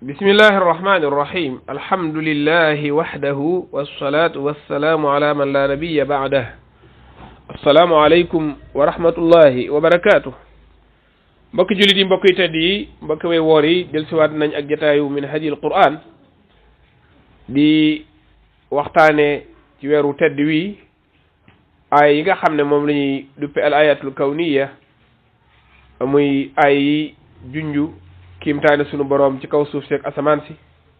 بسم الله الرحمن الرحيم الحمد لله وحده والصلاة والسلام على من لا نبي بعده السلام عليكم ورحمة الله وبركاته mbokk julit yi mbokk tedd yi mbokk way woor yi del ci wat nañ ak jotaayu min hadil Qur'an di waxtaane ci weeru tedd wi ay yi nga xam ne moom lañuy duppe al ayatul kawniya muy ay junju kiimtaane sunu boroom ci kaw suuf si ak asamaan si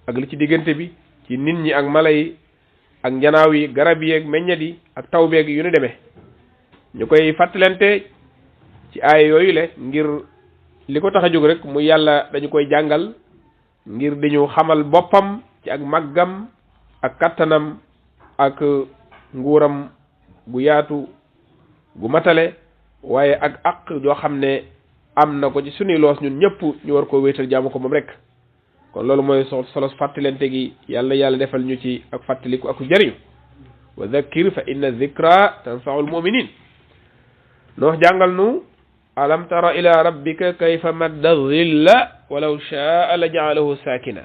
ak li ci diggante bi ci nit ñi ak mala yi ak njanaaw yi garab yi ak meññet yi ak taw beeg yu ni demee ñu koy fàttalante ci aay yooyu le ngir li ko tax a jóg rek mu yàlla dañu koy jàngal ngir dañu xamal boppam ci ak màggam ak kattanam ak nguuram gu yaatu gu matale waaye ak joo xam ne am na ko ci suñuy loos ñun ñëpp ñu war koo wéetal jaamu ko moom rek kon loolu mooy solos fàttalante gi yàlla defal ñu ci ak fàttaliku ak jariñu wa dhakkir fa inna dhikra tanfa'ul mu'minin noox jàngal nu alam tara ila rabbika kayfa madda dhilla walaw sha'a la ja'alahu sakina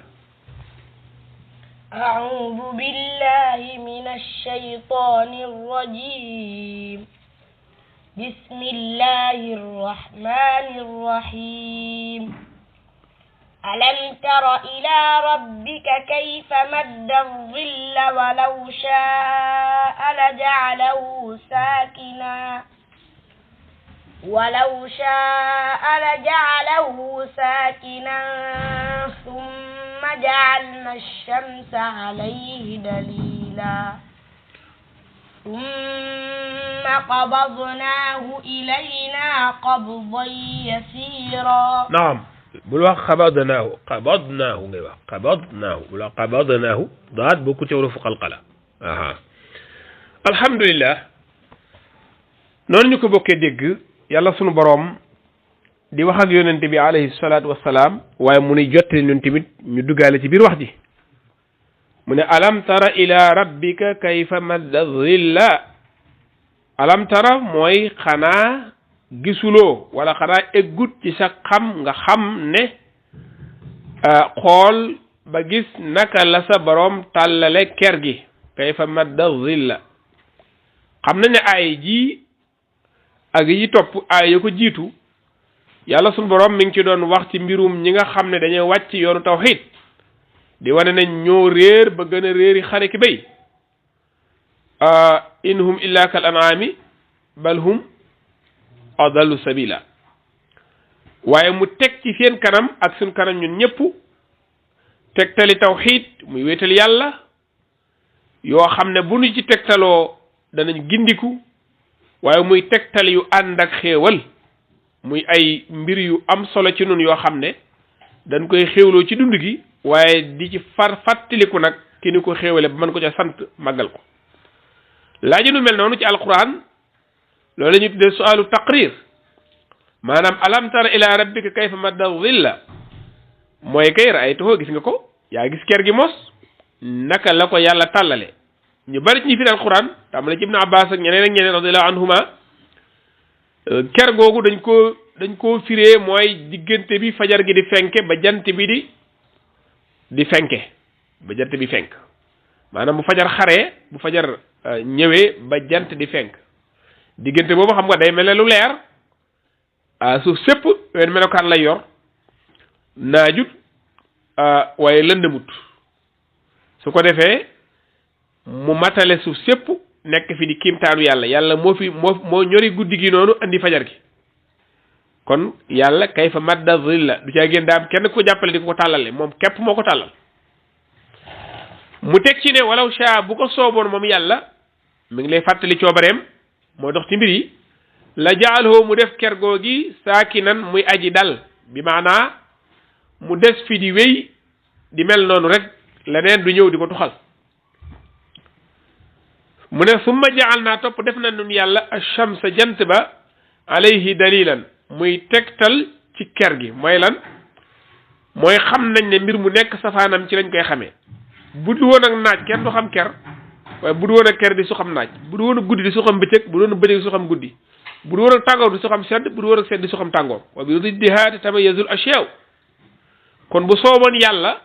أعوذ بالله من الشيطان الرجيم بسم الله الرحمن الرحيم ألم تر إلى ربك كيف مد الظل ولو شاء لجعله ساكنا ثم جعلنا الشمس عليه دليلا ثم قبضناه إلينا قبضا يسيرا نعم بلوا قبضناه بلوا قبضناه ضاد بوكو تيورو فوق القلم الحمد لله نون نيكو بوكي ديغ يالا سونو بروم di wax ak yonente bi alayhi salatu wassalam waaye mu ni jottali ñun tamit ñu duggaale ci biir wax ji mu ne alam tara ila rabbika kayfa madda dhilla alam tara mooy xanaa gisuloo wala xanaa eggut ci sa xam nga xam ne xool ba gis naka la sa boroom tàllale ker gi kayfa madda dhilla xam na ne ay ji ak yi topp ay ya ko jiitu yàlla sunu boroom mi ngi ci doon wax ci mbirum ñi nga xam ne dañuy wàcc yoonu tawhid di wane ne ñoo réer ba gën a réeri xare ki bay in hum illa kal an'ami bal hum adallu sabila waaye mu teg ci seen kanam ak suñ kanam ñun ñëpp tegtali tawhid muy wéetal yàlla yoo xam ne bu ñu ci tegtaloo danañ gindiku waaye muy tegtal yu ànd ak xéewal muy ay mbir yu am solo ci nun yoo xam ne dañ koy xéewloo ci dund gi waaye di ci fàttaliku nag ki ni ko xéewale ba mën ko ca sant màggal ko laaji nu mel noonu ci alquran loolu la ñu tuddee sualu taqrir maanaam alam tara ila rabbika kayfa madda dhilla mooy kay ra'aytuhu gis nga ko yaa gis ker gi mos naka la ko yàlla tàllale ñu bari ci ñi fi alquran tam la ci ibn abbas ak ñeneen radiyallahu anhuma ker googu dañ koo firee mooy diggante bi fajar gi di fenke ba jant bi di fenke ba jant bi fenk maanaam bu fajar xaree bu fajar ñëwee ba jant di fenk diggante boobu xam nga day mel ne lu leer suuf sépp wenn melokaan lay yor naajut waaye lëndëmut su ko defee mu matale suuf sépp nekk fi di kiimtaanu yàlla moo ñori guddi gi noonu andi fajar gi kon yàlla kayfa madda dhilla du caa génn daam kenn ko jàppale di ko tàllale moom képp moo ko tàllal mu teg ci ne walaw shaa bu ko sooboon moom yàlla mi ngi lay fàttali coobareem moo dox ci mbir yi la ja'alhu mu def ker googi saakinan muy aji dal bi maanaa mu des fi di wéy di mel noonu rek leneen du ñëw di ko tuxal mu ne summa jaal naa topp def na nun yàlla ash-shamsa jant ba alayhi dalilan muy tegtal ci ker gi mooy lan mooy xam nañ ne mbir mu nekk safaanam ci lañ koy xamee bu du woon ak naaj kenn du xam ker waaye bu du woon ak ker di su xam naaj bu du woon ak guddi di su xam bëccëg bu du woon ak bëccëg di su xam guddi bu du woon ak tàngoor di su xam sedd bu du woon ak sedd di su xam tàngoor wa bi riddihaa tamayyazul ashyaa kon bu sooboon yàlla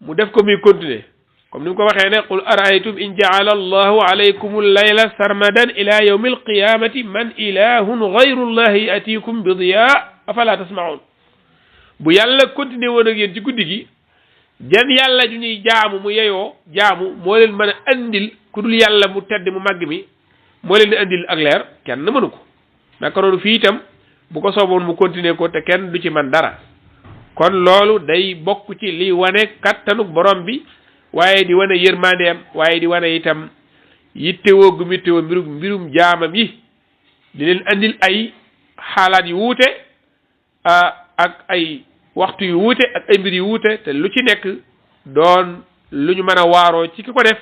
mu def ko muy continuer comme ni mu ko waxee ne qul araaytum in jaala allahu alaykum allayla sarmadan ila yawmi alqiyamati man ilahun gayru llahi yatikum bi diya afala tasmaun bu yàlla continuer woon ak yéen ci guddi gi jan yàlla ju ñuy jaamu mu yeyoo jaamu moo leen mën a andil ku dul yàlla mu tedd mu màgg mi moo leen di andil ak leer kenn mënu ko naka noonu fii itam bu ko sooboon mu continuer ko te kenn du ci man dara kon loolu day bokk ci li wane kattanuk borom bi waaye di wane yërmandeem waaye di wane itam yittewoo gu yittewoo mbirum jaamam yi di leen andil ay xaalaat yu wuute ak ay waxtu yu wuute ak ay mbir yu wuute te lu ci nekk doon lu ñu mën a waaroo ci ki ko def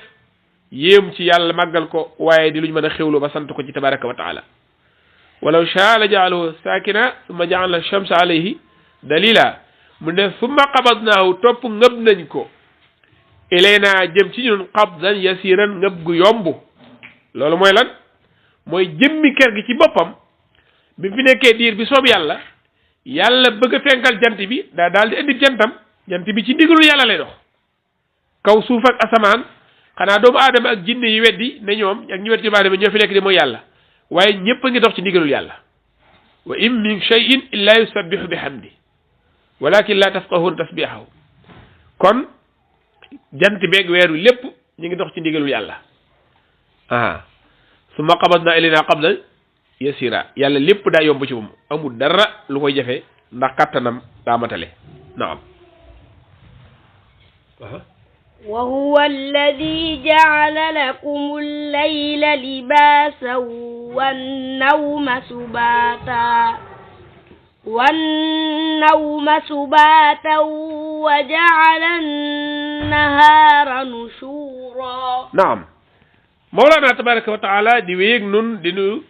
yéem ci yàlla màggal ko waaye di lu ñu mën a xewlu ba sant ko ci tabaraka wa taala walaw shaa la jaalahu saakina summa jaalna shamsa alayhi dalila mu ne summa qabadnaahu topp ngëb nañ ko ilayna jëm ci ñun qabdan yasiran ngëb gu yomb loolu mooy lan mooy jëmmi kër gi ci boppam bi fi nekkee diir bi soob yàlla yàlla bëgg a fenkal jant bi daa daal di indi jantam jant bi ci ndigalu yàlla lay dox kaw suuf ak asamaan xanaa doomu aadama ak jinne yi weddi ne ñoom ak ñu weddi doomu aadama ñoo fi nekk di mooy yàlla waaye ñëpp a ngi dox ci ndigalul yàlla wa in min shay'in illa yusabbihu bihamdi walakin la tafqahuna tasbihahu kon jant beeg weeru lépp ñu ngi dox ci ndigalul yàlla summa qabadna ilayna qabdan yasira yàlla lépp daa yomb ci moom amul dara lu koy jafe ndax kàttanam daa matale naam وهو الذي جعل لكم الليل لباسا والنوم سباتا وجعل النهار نشورا نعم مولانا تبارك وتعالى دي ويك نون دي نو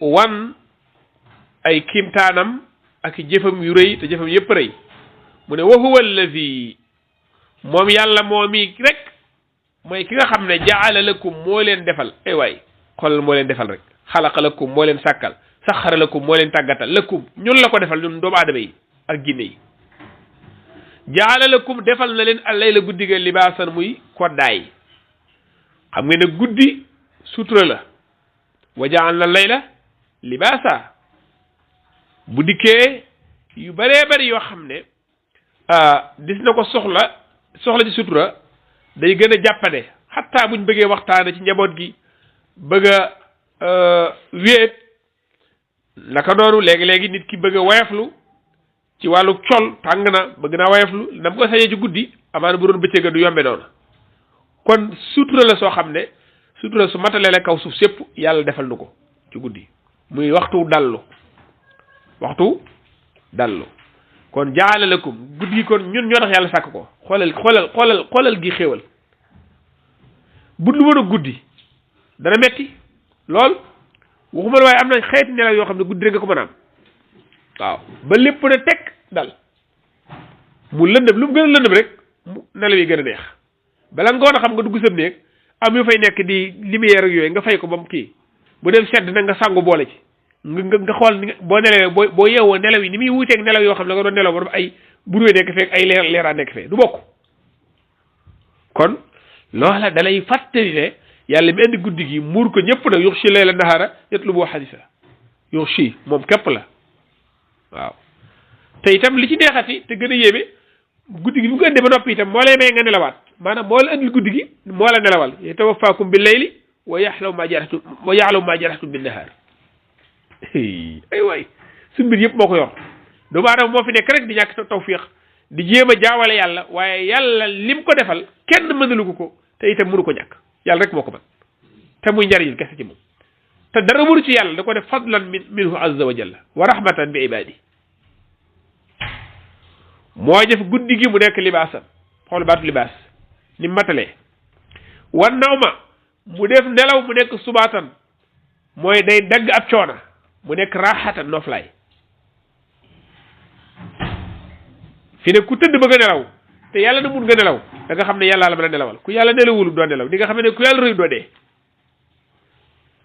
wan ay kimtaanam ak jëfam yu rëy te jëfam yëpp rëy mu ne wa huwa allazi moom yàlla moomi rek mooy ki nga xam ne jaala lakum moo leen defal ay waay xoolal moo leen defal rek xalaqa lakum moo leen sàkkal saxara lakum moo leen tàggatal lakum ñun la ko defal ñun doomu aadama yi ak jinne yi jaala lakum defal na leen al-layla guddi ga libaasan muy koddaay xam nga ne guddi sutura la wa jaalna al-layla libaasa bu dikkee yu bëree bëri yoo xam ne dis na ko soxla ci sutura day gën a jàppane xataa buñ bëggee waxtaane ci njaboot gi bëgg a wéet naka noonu léegi-léegi nit ki bëgg a wayaflu ci wàllu col tàng na bëgg naa wayaflu nam ko sañee ci guddi amaana bu doon bëccëga du yombe noonu kon sutura la soo xam ne sutura su matalee la kaw suuf sépp yàlla defal nu ko ci guddi muy waxtu dallu kon jaala lakum guddi gi kon ñun ñoo tax yàlla sàkk ko xoolal gi xéewal bu lu mën a guddi dana metti lool waxuma la waaye am na xeeti nelaw yoo xam ne guddi rek nga ko mën a am waaw ba lépp na teg dal mu lëndëm lu mu gën a lëndëm rek mu nelaw yi gën a neex bala ngoon a xam nga dugg sam néeg am yu fay nekk di lumière ak yooyu nga fay ko ba mu kii bu dem sedd nag nga sangu boole ci nga xool ni boo nelawee boo yeewoo nelaw yi ni muy wuuteeg nelaw yoo xam ne nga doon nelaw ba ay buruwe nekk fee ay leeraa nekk fee du bokk kon loola dalay fàttali ne yàlla mi indi guddi gi muur ko ñëpp nag yuxshi layla nahaara yatlubu hadisa yuxshi moom képp la waaw te itam li ci neexati te gën a yéeme guddi gi bu ko indee ba noppi itam moo lay may nga nelawaat maanaam moo la indil guddi gi moo la nelawal yatawaffaakum bil layli wa yaxlamu ma jaraxtum bin nahaar ay waay su mbir yëpp moo ko yor doomu aadama moo fi nekk rek di ñàkk tawfiq di jéem a jaawale yàlla waaye yàlla lim ko defal kenn mënalu ko te itam mënu ko ñàkk yàlla rek moo ko mën te muy njariñ kese ci moom te dara mënu ci yàlla da ko def fadlan minhu azza wa jalla wa rahmatan bi ibadi moo def guddi gi mu nekk libaasan xool baatu libaas ni matalee wan nawma mu def nelaw mu nekk subaatan mooy day dagg ab coona mu nekk raaxatan noflaay fi ne ku tëdd bëgg a nelaw te yàlla na mun nga nelaw da nga xam ne yàlla la mën a nelawal ku yàlla nelawul doo nelaw di nga xam ne ku yàlla rëy doo dee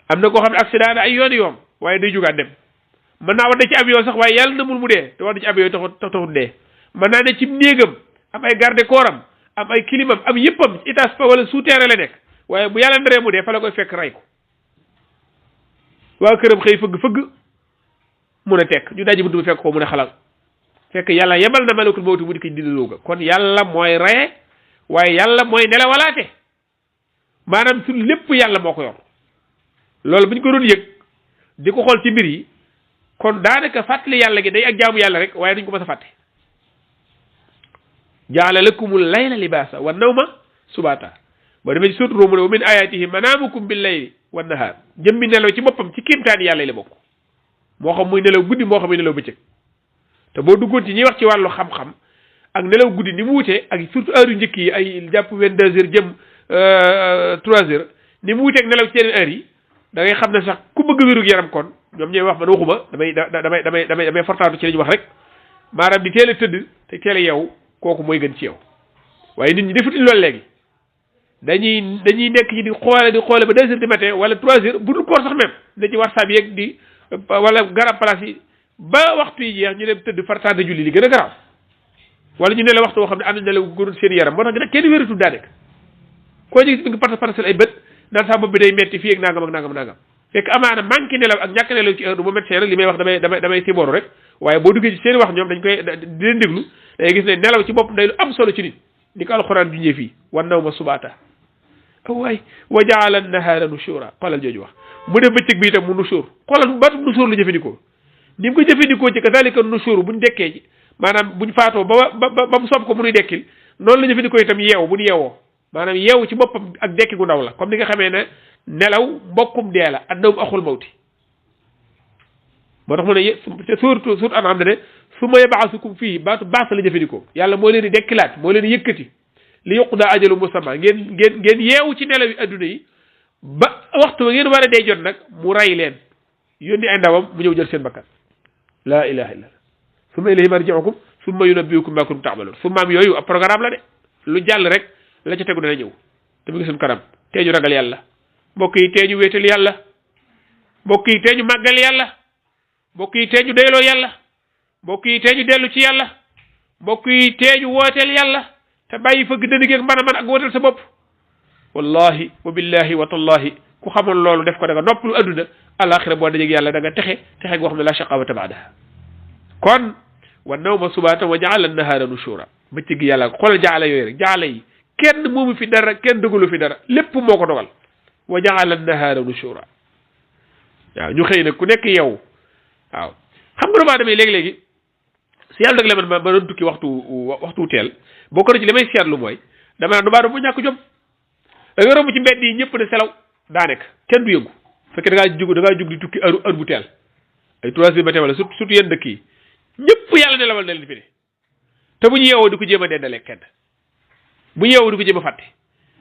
am na koo xam ne accident na ay yoon waaye day jugaat dem mën naa war ci avion sax waaye yàlla na mun mu dee te war na ci avion taxut dee mën naa ne ci néegam am ay garde corps am am ay kilimam am yëppam étage pa wala souterrain la nekk waaye bu yàlla ndaree mu dee fa la koy fekk rey ko waa këram xëy fëgg mun a tekk ñu daji buntu bi fekk ko mun a xalal fekk yàlla yebal na malakul mawti mu di ko dindi looga kon yàlla mooy reye waaye yàlla mooy nelawalaate maanaam su lépp yàlla moo ko yor loolu bu ñu ko doon yëg di ko xool ci mbir yi kon daanaka fàttali yàlla gi day ak jaamu yàlla rek waaye duñ ko mës a fàtte jaala lakumul layla libaasa wa nawma subata boo demee ci sóotu Room mu ne wa min ayatihi manaamukum bil layli wan nahaar jëmmi nelaw ci boppam ci kéemtaani yàlla yi la bokk moo xam muy nelaw guddi moo xam muy nelaw bëccëg te boo duggoon ci ñuy wax ci wàllu xam-xam ak nelaw guddi ni mu wutee ak surtout heure yu njëkk yi ay jàpp 22h jëm 3h ni mu wuteeg nelaw ci yeneen heure yi da ngay xam ne sax ku bëgg wérug yaram kon ñoom ñooy wax man waxuma damay fortaatu ci li ñu wax rek maanaam di teel a tëdd te teel a yeewu kooku mooy gën ci yow waaye nit ñi defutuñ loolu léegi dañuy nekk ci di xoole ba 2h du matin wala 3h bu dul koor sax même da ci WhatsApp yeeg di wala garab place yi ba waxtu yi jeex ñu dem tëdd fartaade julli li gën a garaaw wala ñu ne la waxtu woo xam ne am na nelaw gënul seen yaram moo tax nag kenn wératul daa nekk koo gis mi ngi parcelle ay bët naan sax bopp bi day metti fii ak nangam fekk amaana manqué nelaw ak ñàkk nelaw ci heure du ma médecin rek li may wax damay sibooru rek waaye boo duggee ci seen wax ñoom dañ koy di leen déglu day gis ne nelaw ci bopp day lu am solo ci nit ni ko alxuraan junjee fii wan naw ma subaata waay wa jaala nahaara nushura xoolal jooju wax mu def bëccëg bi itam mu nushur xoolal baatu nushur lu jëfandikoo ni mu ko jëfandikoo ci kazalika nushur buñ dekkee ci maanaam buñ faatoo ba mu soob ko munuy dekkil noonu la jëfandikoo itam yeewu buñ yeewoo maanaam yeewu ci boppam ak dekki gu ndaw la comme ni nga xamee ne nelaw mbokkum dee la annawm axul mawti moo tax mu ne suuratu An'aam ne summa yab'asukum fii baatu baas la jëfandikoo yàlla moo leen di dekkilaat moo leen di yëkkati li yuqda ajalu musamma ngeen yeewu ci nelaw yi adduna yi ba waxtu ba ngeen war a dee jot nag mu ray leen yónni ay ndawam mu ñëw jël seen bakkan laa ilaha illa allah summa ilayhi marji'ukum summa yunabbi'ukum ma kuntum ta'malun summaam yooyu ab programme la de lu jàll rek la ca tegu dana ñëw te mu ngi suñ kanam tee ñu ragal yàlla mbokk yi tee ñu wéetal yàlla mbokk yi tee ñu màggal yàlla mbokk yi tee ñu doyloo yàlla mbokk yi tee ñu dellu ci yàlla mbokk yi tee ñu wooteel yàlla te bàyyi fëgg dënn ak mën a mën ak wooteel sa bopp wallahi wa billahi wa tallahi ku xamoon loolu def ko da nga noppalu adduna alaxira boo dajeeg yàlla da nga texe goo xam ne la shaqawata baadaha kon wa nawma subaata wa jaala nahaara nushura bëccëg yàlla xoolal jaala yooyu rek jaala yi kenn moomu fi dara kenn dogalu fi dara lépp moo ko dogal wa jaala nahaara nushura waaw ñu xëy nag ku nekk yow waaw xam nga dama damay léegi-léegi si yàlla dag la man ma doon tukki waxtu teel boo ko ci li may seetlu mooy dama naan du baa bu ñàkk jom da nga romb ci mbedd yi ñëpp ne selaw daa nekk kenn du yëngu fekkee da ngaa jug di tukki heure bu teel ay 3 heures matin wala surtout yenn dëkk yi ñëpp yàlla ne lawal na leen fi ne te bu ñu yeewoo di ko jéem a dendale kenn bu ñu yeewoo di ko jéem a fàtte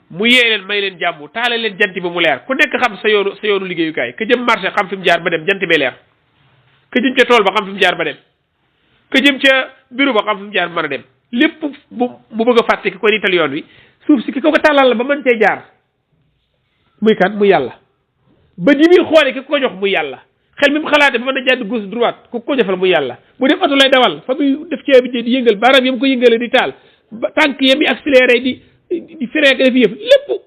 mu yee leen may leen jàmm taale leen jant bi mu leer ku nekk xam sa yoonu liggéeyukaay ka jëm marché xam fi mu jaar ba dem jant bee leer ka jëm ca tool ba xam fi mu jaar ba dem ka jëm ca bureau ba xam fi mu jaar mën a dem lépp bu bëgg a fàtte ki ko niital yoon wi suuf si ki ko tàllal la ba mën cee jaar muy kan muy yàlla ba ji muy xoole ki ko jox muy yàlla xel mi mu xalaate ba mën a jàdd gauche droite ku ko defal muy yàlla bu def oto lay dawal fa muy def ceebi di yëngal baaraam yam ko yëngale di taal ba tànk yam yi accéléré di frein def yëf lépp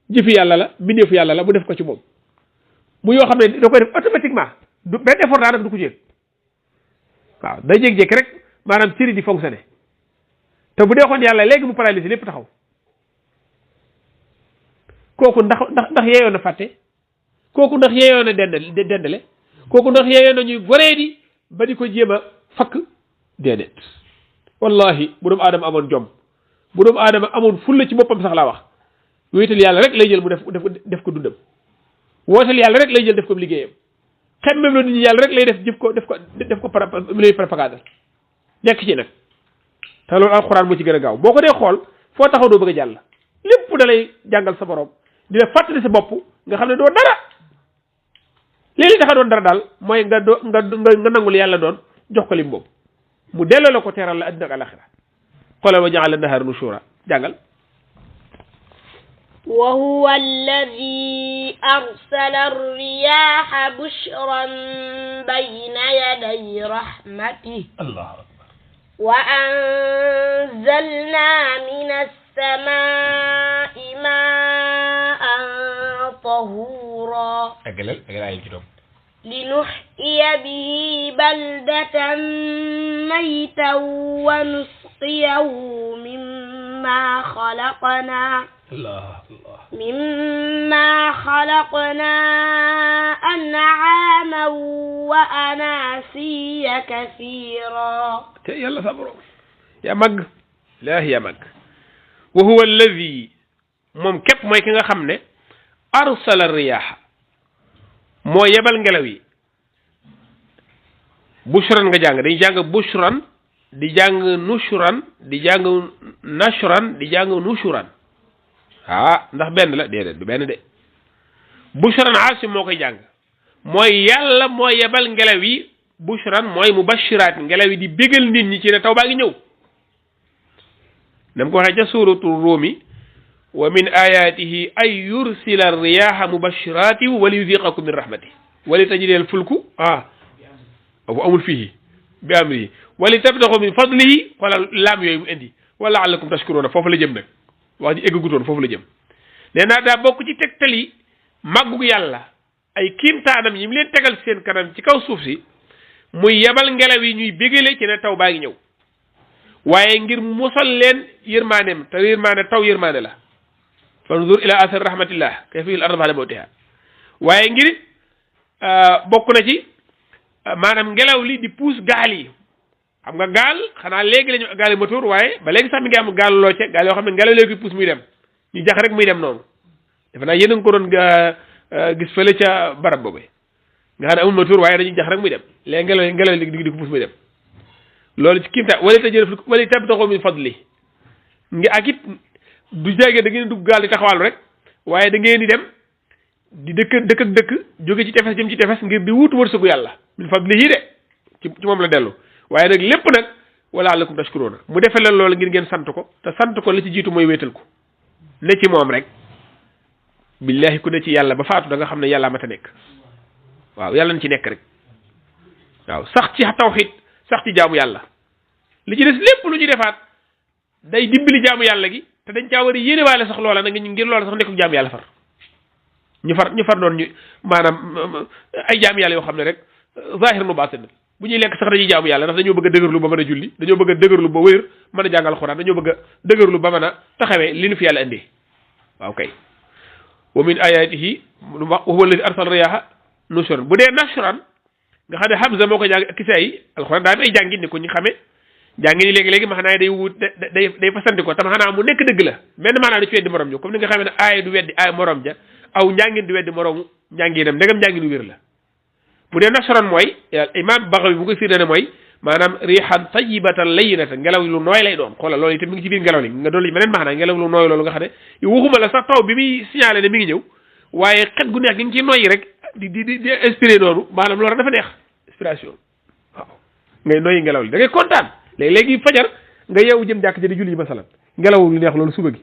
jëfi yàlla la mbindeefu yàlla la mu def ko ci moom mu yoo xam ne da koy def automatiquement du benn effort daa def du ko jéeg waaw day jékki-jékki rek maanaam série di fonctionné te bu dee xoon yàlla léegi mu paralysé lépp taxaw kooku ndax yeeyoon na fàtte kooku ndax yeeyoon na dendale kooku ndax yeeyoon na ñuy goree di ba di ko jéem a fakk déedéet wallahi bu doomu aadama amoon jom bu doomu aadama amoon fulla ci boppam sax laa wax wéetal yàlla rek lay jël mu def ko dundam wootal yàlla rek lay jël def ko liggéeyam xem même la nit ñi yàlla rek lay def ko lay propagande nekk ci nag te loolu alxuraan moo ci gën a gaaw boo ko dee xool foo taxaw doo bëgg a jàll lépp da lay jàngal sa borom di la fàttali sa bopp nga xam ne doo dara léeg-léeg taxa doon dara daal mooy nga nangul yàlla doon jox ko lim boobu mu delloo la ko teeral la addina ak alaxira xoolal wa jaala nahaara nushura jàngal وهو الذي أرسل الرياح بشرا بين يدي رحمته الله أكبر وأنزلنا من السماء ماء طهورا لنحيي به بلدة ميتا ونسقيه مما خلقنا أنعاما وأناسيا كثيرا يلا صبروا يا مج لا يا مج وهو الذي moom képp mooy ki nga xam ne arsala riyaaha moo yebal ngelaw yi bushran nga jàng dañuy jàng bushran di jàng nushran di jàng nashran di jàng nushuran ndax benn la déedéet du benn de bushran Aasim moo koy jàng mooy yàlla moo yebal ngelaw yi bushran mooy mubashiraat ngelaw yi di bégal nit ñi ci ne taw baa ngi ñëw nam ko waxee ca suuratu Ruumi wa min ayatihi ay yursila riyaha mubashiratin wa liyuziqakum min rahmati wali tajriyal fulku aw amul fihi bi amrihi wali tabtaxu min fadlihi wala laam yooyu mu indi wala la'allakum tashkuruna foofu la jëm nag wax ji eggutoon foofu la jëm nee naa daa bokk ci tegtali màggug yàlla ay kiimtaanam yi mu leen tegal seen kanam ci kaw suuf si muy yebal ngelaw yi ñuy bégale ci ne taw baa ngi ñëw waaye ngir musal leen yërmaaneem te yërmaane taw yërmaane la fanzur ila asar rahmatillah kayfa yuhyi al-arda ba'da mawtiha waaye ngir bokk na ci maanaam ngelaw li di puus gaal yi xam nga gaal xanaa léegi la ñu gaal yi moteur waaye ba léegi sax mi ngi am gaal looce gaal yoo xam ne ngelaw léegi puus muy dem ñu jax rek muy dem noonu defe naa yéen a ngi ko doon gis fële ca barab boobu nga xam ne amul moteur waaye dañuy jax rek muy dem léegi ngelaw li di ko puus muy dem loolu ci kiimta wala tabtaxu min fadli ngi ak it du jege da ngeen dugg gaal di taxawaalu rek waaye da ngeen di dem di dëkk ak dëkk jóge ci tefes jëm ci tefes ngir di wuutu wërsëgu yàlla min fadlihi de ci moom la dellu waaye nag lépp nag wala la'allakum tashkuruna mu defee leen loolu ngir ngeen sant ko te sant ko la ci jiitu mooy wéetal ko ne ci moom rek billahi ku ne ci yàlla ba faatu da nga xam ne yàlla mat a nekk waaw yàlla na ci nekk rek waaw sax ci tawhid sax ci jaamu yàlla li ci des lépp lu ñu defaat day dimbali jaamu yàlla gi te dañ caa war a yéenewaale sax loola na nga ngir loola sax nekkul jaamu yàlla far ñu far doon ñu maanaam ay jaamu yàlla yoo xam ne rek zahir nu baatin bu ñuy lekk sax dañuy jaamu yàlla ndax dañoo bëgg a dëgërlu ba mën a julli dañoo bëgg a dëgërlu ba wér mën a jàngal alxuraan dañoo bëgg a dëgërlu ba mën a taxawee li nu fi yàlla indee waaw kay wa min ayatihi wa huwa alladi arsala riyaha nushran bu dee nashran nga xam ne Hamza moo ko jàng ak Kisaa yi alxuraan daa am ay jàngin ni ko ñu xamee jàngin yi léegi-léegi ma xanaa day wut day fasanti ko tam xanaa mu nekk dëgg la benn maanaam da ci weddi morom ja comme ni nga xamee ne aaya du weddi aaya morom ja aw njàngin du weddi moromu njànginam ndegam njànginu wér la bu dee nashran mooy imam Baghawi bu koy firnde ne mooy maanaam rihan tayyibatan layyinatan ngelaw lu nooy lay doon xoolal loolu itam mi ngi ci biir ngelaw li nga dolli beneen maanaam ngelaw lu nooy loolu nga xam ne waxuma la sax taw bi muy signalé ne mi ngi ñëw waaye xet gu neex gi ngi ci noyyi rek di inspiré noonu maanaam loolu dafa neex inspiration waaw ngay noyyi ngelaw li da ngay kontaan léegi fajar nga yeewu jëm jàkk ja di julli yi masalan ngelaw lu neex loolu suba gi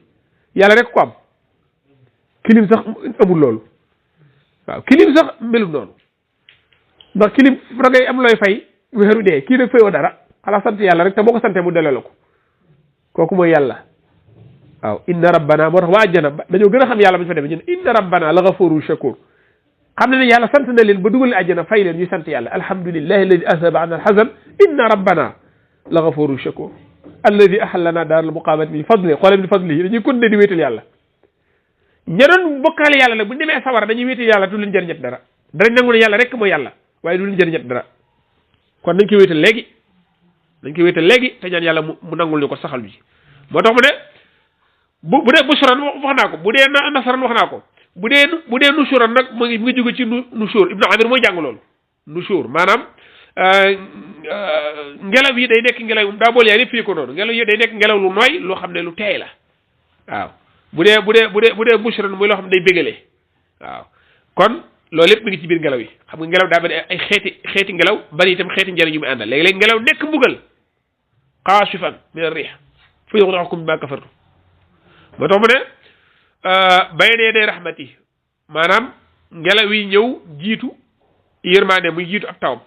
yàlla rek ko am kilim sax amul loolu waaw kilim sax melul noonu ndax kilim da ngay am looy fay weeru dee kii nag fayoo dara xalaa sant yàlla rek te boo ko santee mu delloo la ko kooku mooy yàlla waaw inna rabbana moo tax waa àjjana dañoo gën a xam yàlla ba ñu fa demee ñu ne inna rabbana la ghafurun shakur xam ne yàlla sant na leen ba dugal leen àjjana fay leen ñuy sant yàlla alhamdulillahi alladi azhaba anna alhazan inna rabbana la ghafurun shakur alladi ahallana daar al muqamati min fadli xoolem di fadli yi dañuy continuer di wéetal yàlla ña doon bokkaale yàlla nag bu ñu demee sawara dañuy wéetal yàlla du leen jëriñat dara darañ nangu ne yàlla rek mooy yàlla waaye du leen jëriñat dara kon nañ koy wéetal léegi te ñaan yàlla mu nangul ñu ko saxal bi moo tax mu ne bu dee bushran wax naa ko bu dee nasran wax naa ko bu dee nushuran nag mu ngi jóge ci nushur ibnu amir mooy jàng loolu nushur maanaam ngelaw yi day nekk ngelaw daa boole yaa yëpp fii ko noonu ngelaw yi day nekk ngelaw lu nooy loo xam ne lu teey la waaw bu dee bushran muy loo xam ne day bégalee waaw kon loolu lépp mi ngi ci biir ngelaw yi xam nga ngelaw daa bari ay xeeti ngelaw bari itam xeeti njëriñ yu muy àndal léegi-léegi ngelaw nekk mbugal xaasifan min ar-rih fa yughriqakum bimaa kafartum moo tax mu ne bayna yaday rahmati maanaam ngelaw yi ñëw jiitu yërmaande muy jiitu ab tawam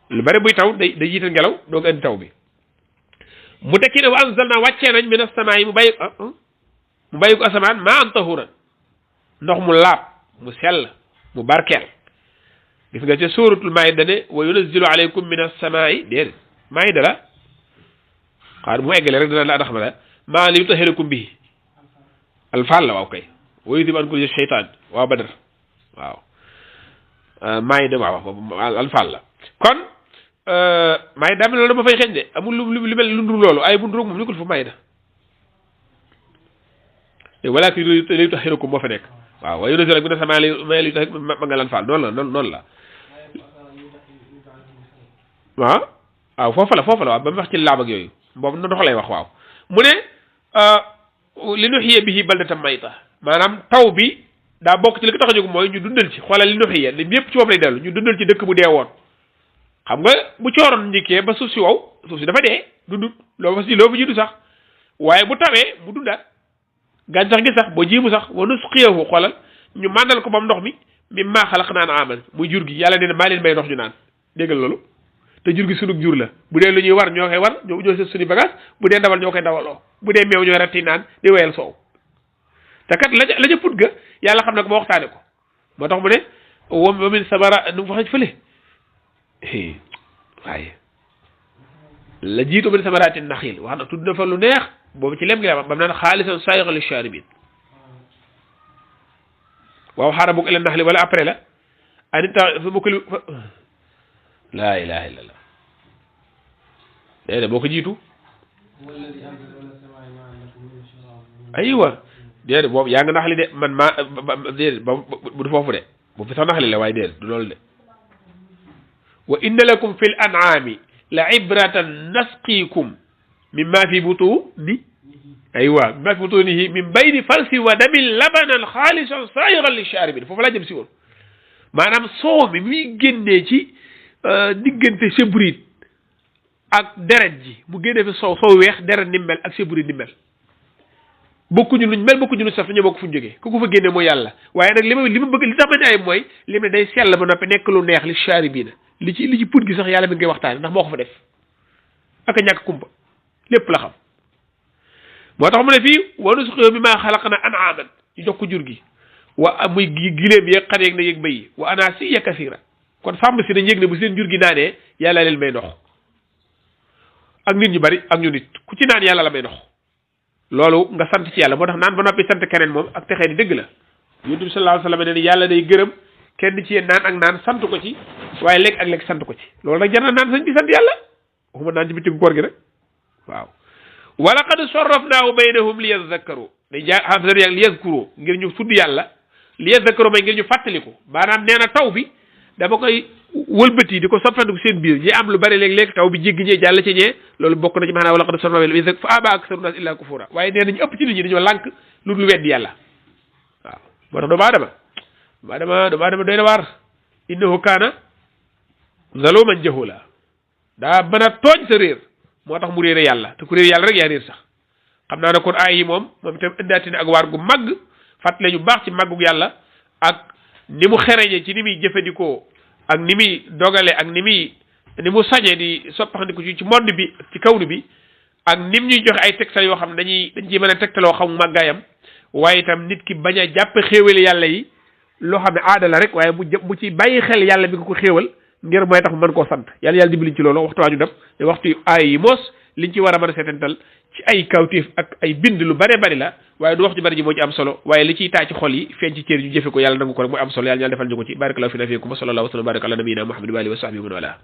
lu bari buy taw day jiital ngelaw doog andi taw bi mu tekki ne wa anzalna wàccee nañ min as-samaa'i mu bàyyi ko asamaan maa an tahuran ndox mu laab mu sell mu barkeel gis nga ca suuratul maayida ne wa yunazzilu alaykum min as-samaa'i déedéet maayida la xaar mu eggale rek dina la adax ma la maa li yutahhirakum bihi alfaal la waaw kay wa yudhibu ankum rijsa shaytaan waaw badar waaw maayida waaw alfaal la kon maayida am na loolu dama fay xeeñ de amul lu mel lu ndur loolu ay bu nduróog moom ni ko fa maayida walaakin li yutahhirakum moo fa nekk waaw wa yunazzilu mina samaa'i maa li yutahhirakum ma nga lan faal noonu la waaw foofa la waaw ba mu wax ci laab ak yooyu boobu na dox lay wax waaw mu ne li nuhyiya bihi baldatan mayta maanaam taw bi daa bokk ci li ko tax a jóg mooy ñu dundal ci xoolal li nuhyiya li yëpp ci moom lay dellu ñu dundal ci dëkk bu dee woon xam nga bu cooroon njëkkee ba suuf si wow suuf si dafa dee dundut loo fa jiitu sax waaye bu tawee mu dundaat gàncax gi sax boo jiimu sax wa nusqiyahu xoolal ñu màndal ko bam ndox mi mimmaa xalaqnaa an'aaman muy jur gi yàlla nee na maa leen may ndox ñu naan déggal loolu te jur gi sunug jur la bu dee lu ñuy war ñoo koy war ñoo seet suñu bagage bu dee ndawal ñoo koy ndawaloo bu dee meew ñooy ratti naan di weyal soow te kat la ca put ga yàlla xam na ko ba waxtaane ko moo tax mu ne wa min samara nu mu waxee fële waaye la jiitu min samaraati naxiil wax na tudd na fa lu neex boobu ci lem gi la ba mu naan xaalisan saayigan lishaaribiin waaw xaaral bugg ila naxli wala après la anita fa mukkali laa ilaha illallah déedéet boo ko jiitu aywa déedéet boobu yaa nga naxli de man maa déedéet bu du foofu de bu fi sax naxli la waaye déedéet du loolu de wa inna lakum fi l an'aami la ibratan nasqiikum mimma fi butuni aywa mimma fi butunihi min bayni farsi wa damin labanan xaalisan saayigan lishaaribiin foofu laa jëm si woon maanaam soow mi muy génnee ci diggante sébrit ak deret ji mu génnee fi soow weex deret ni mel ak sébrit ni mel bokkuñu luñ mel bokkuñu luñ saf ñoo bokk fuñ jógee ku ko fa génne mooy yàlla waaye nag li ma bëgg li tax ma ne ay mooy li mu day sell ba noppi nekk lu neex li shaaribiina li ci put gi sax yàlla mi ngi koy waxtaane ndax moo ko fa def ak a ñàkk kumpa lépp la xam moo tax mu ne fii wa nusqiihi mimmaa xalaqnaa an'aaman ñu jox ko jur gi wa muy giléem yeeg xar yeeg na yeeg béy yi wa anaasiya kasiira kon sàmm si dañ yëg ne bu seen jur gi naanee yàlla leen may ndox ak nit ñu bari ak ñu nit ku ci naan yàlla la may ndox loolu nga sant ci yàlla moo tax naan ba noppi sant keneen moom ak texee di dëgg la yonent bi sallallahu alayhi wa sallam ne yàlla day gërëm kenn ci yéen naan ak naan sant ko ci waaye lekk ak lekk sant ko ci loolu nag jar na naan sañ ci sant yàlla waxuma naan ci bëccëgu koor gi rek waaw wa laqad sarrafnaahu baynahum li yazakkaru day li yazkuru ngir ñu tudd yàlla li yazakkaru may ngir ñu fàttaliku maanaam nee na taw bi dama koy wëlbati di ko soppandiku seen biir ñi am lu bari léeg-léeg taw bi jéggi ñee jàll ci ñee loolu bokk na ci maanaam wala qad sarrafnaahu fa abaa aksaru naas illaa kufuura waaye nee nañu ëpp ci nit ñi dañoo lànk lu dul weddi yàlla waaw moo tax doomu aadama doy na waar innahu kaana zaluman jahula daa mën a tooñ sa réer moo tax mu réere yàlla te ku réer yàlla rek yaa réer sax xam naa ne kon aay yi moom itam indaati na ak waar gu màgg fàttale ñu baax ci màggug yàlla ak ni mu xereñe ci ni muy jëfandikoo ak ni muy dogale ak ni mu sañee di soppaxandiku ci monde bi ci kawnu bi ak nim ñuy joxe ay tegtal yoo xam ne dañ ciy mën a tegtaloo xam màggaayam waaye itam nit ki bañ a jàpp xéewali yàlla yi loo xam ne aada la rek waaye mu ci bàyyi xel yàlla bi ko xéewal ngir mooy tax mu mën koo sant yàlla dimbaliñ ci loolu waxtu waa ñu dem te waxtu aay yi moos liñ ci war a mën a seetantal ci ay kawtéef ak ay bind lu bare bari la waaye du wax ci bari ji moo ci am solo waaye li ciy taa ci xol yi feeñ ci cër ñu jëfe ko yàlla nangu ko rek mooy am solo yàlla ñaan defal ñu ko ci barakallahu fi na fiikum wa sallallahu wa sallam baraka ala nabiyina muhammad wa alihi wa sahbihi wa man wala